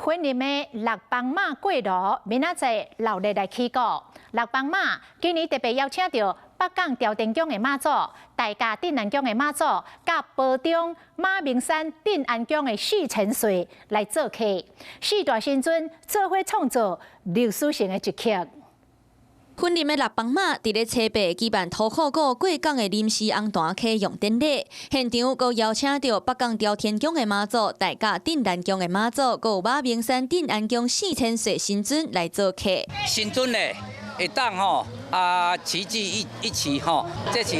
雲林的六枋媽過爐，明仔載鬧熱來起鼓。六枋媽今年特別邀請著北港朝天宮的媽祖、大甲鎮瀾宮的媽祖，佮屏東馬鳴山鎮安宮的四千歲來做客。四大神尊做伙創造歷史性的一刻。雲林的六枋媽佇咧初八舉辦塗褲鼓過港的臨時紅毯啟用典禮，現場閣邀請著北港朝天宮的媽祖、大甲鎮瀾宮的媽祖，閣有馬鳴山鎮安宮四千歲神尊來做客。神尊咧會當吼啊齊聚一起吼，這是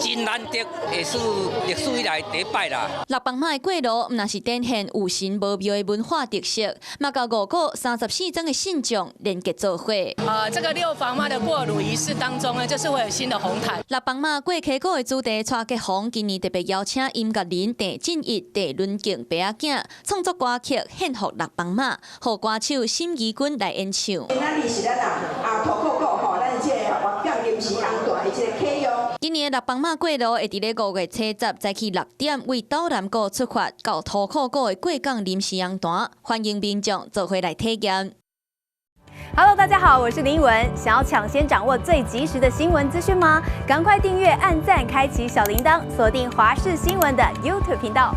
真難得，也是歷史以來第一擺啦。六枋媽的過爐，毋但是展現有神無廟的文化特色，嘛佮五股34莊的信眾連結做伙。這個六枋媽的過爐儀式當中呢，就是會有新的紅毯。六枋媽過溪鼓的主題蔡結紅今年特別邀請音樂人鄭進一、鄭倫敬爸仔囝創作歌曲獻予六枋媽，予歌手沈怡君來演唱。今仔日是咱啊塗褲鼓吼，咱這個原變臨時紅毯的這個啟用。今年的六枋媽過爐會佇咧5月初十早起6點，為斗南鼓出發，到塗褲鼓的過港臨時紅毯，歡迎民眾做伙來體驗。 Hello，大家好，我是林文。想要搶先掌握最及時的新聞資訊嗎？趕快訂閱、按讚、開啟小鈴鐺，鎖定華視新聞的 YouTube 頻道。